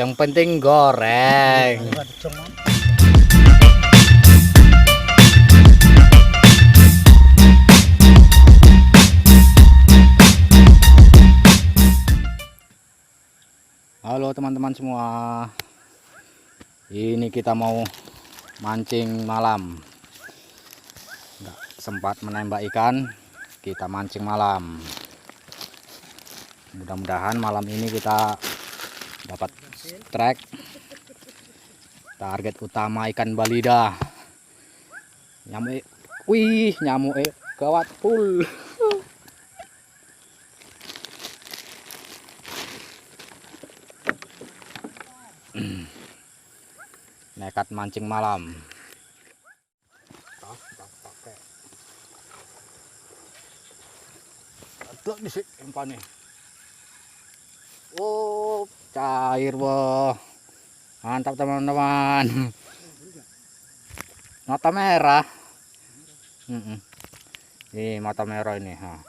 Yang penting goreng. Halo teman-teman semua. Ini kita mau mancing malam. Nggak sempat menembak ikan, kita mancing malam. Mudah-mudahan malam ini kita dapat strike. Target utama ikan balida. Nyamuk, wih, nyamuk gawat full. Nekat mancing malam. Aduh, disik empane. Oh, cair boh. Mantap teman-teman. Mata merah. Ini mata merah ini, ha.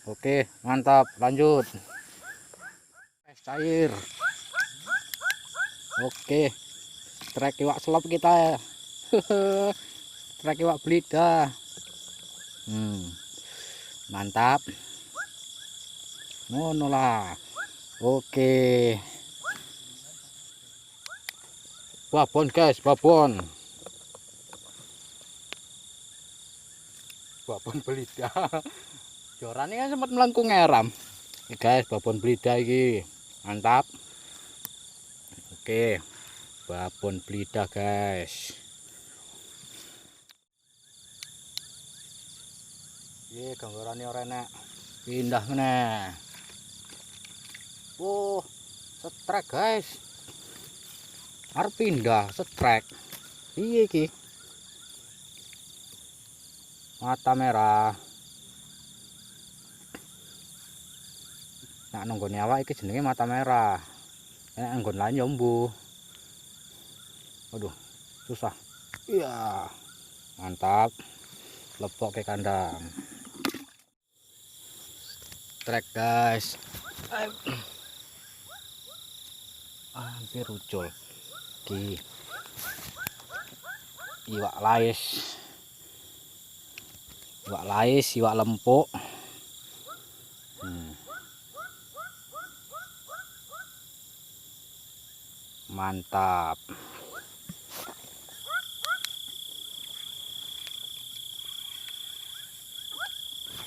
Oke, mantap, lanjut. Es cair. Oke, trek iwak selop kita ya. Trek iwak belida. Mantap. Ngono lah. Oke. Babon guys, babon. Babon belida. Jorane kan sempat melengkung ngeram. Oke guys, babon belida iki. Mantap. Oke, babon belida guys. Ye, ganggarane ora enak. Pindah meneh. Oh, setrek guys. Arep pindah setrek. Piye iki? Mata merah. Nak nunggone awak iki jenenge mata merah. Nek nggon lain ya mbuh. Aduh, susah. Iya. Mantap. Lebok ke kandang. Trek guys. Hampir ucul. Ki iwak lais. Iwak lais, iwak lempuk. Mantap.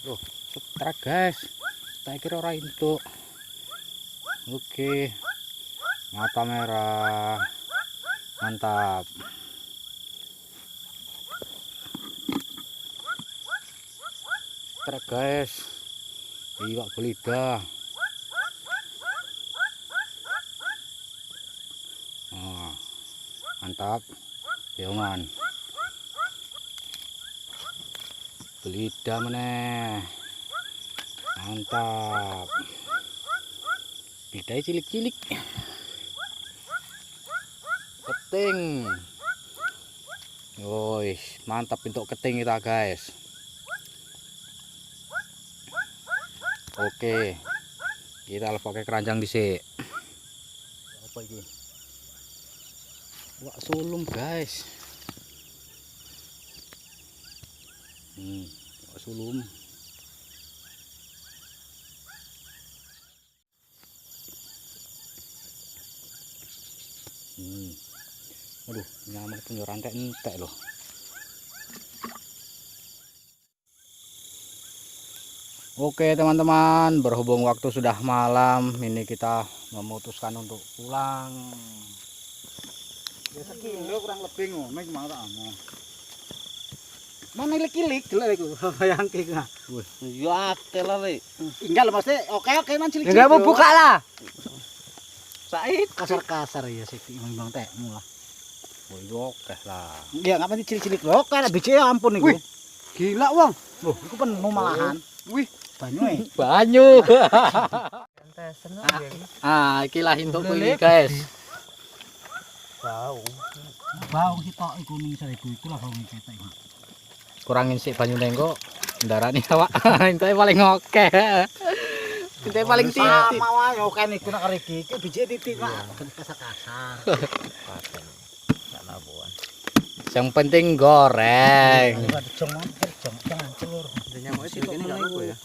Loh, setrek guys. Tak kira ora entuk. Oke. Mata merah. Mantap. Trek guys. Iwak belida. Oh, mantap. Beongan. Belida meneh. Mantap. Belida cilik-cilik. Keting. Woi, mantap untuk keting kita guys. Oke. Kita pakai keranjang dhisik. Apa iki? Wak sulum guys. Wak sulum. Aduh, nyamuk punya rantai entek loh. Oke teman-teman, berhubung waktu sudah malam, ini kita memutuskan untuk pulang. Ya sekilo kurang lebih ngono iki mau tak omong. Mana cilik-cilik delok iku, bayangke iku. Wih, ya akeh lah rek. Enggal mesti oke-oke man cilik-cilik. Enggak mau buka lah. Said kasar-kasar ya sik imang-imang tekmu lah. Wih, oke lah. Ya enggak mesti cilik-cilik lho, oke nek biji ya ampun iku. Wih, gila wong. Loh, iku penuh malahan. Wih, banyu e. Banyu. Ah, iki lah entukku iki, guys. Bau. Bau sitok iku ning seribu iku lah bau ketek iku. Kurangin sik banyune engko ndarani awak. Entuke paling oke. Kita paling titik. Sama wae yo kan iku nak iki, iki biji titik Pak. Kasar-kasar. Yang penting goreng. Jong jong jangan celur. Nyamuknya sih ini enggak apa ya.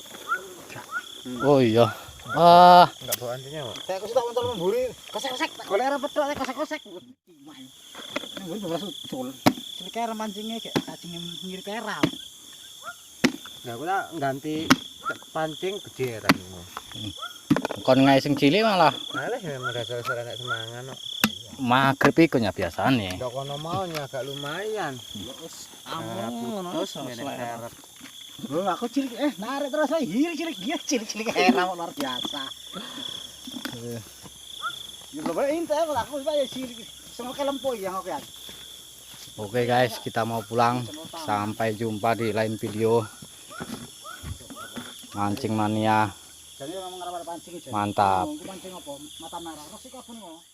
Oh iya. Wah, Enggak bawa antinya, Pak. Saya kok tak mental memburi, kosek-kosek, tak golek ora petok, kosek-kosek. Mburi belas ucul. Cilik era mancingnya kayak cacing ngiri kerap. Nah, aku tak ganti pancing gede ya tadi. Kon ngae sing cilik malah Malah ya memang dasar-dasar anak semangan kok. magrib iku nya biasane. Ndok kono mau nya agak lumayan. Amun, Putus ngene seret. Lho aku cilik narik terus ae cilik cilik cilik cilik era luar biasa. Ya belum inti aku ya cilik. Semua kelempo yang aku ya. Oke guys, kita mau pulang. Sampai jumpa di lain video. Mancing mania. Jadi memang ora pancing. Mantap. Pancing apa? Mata merah. Terus iki apa?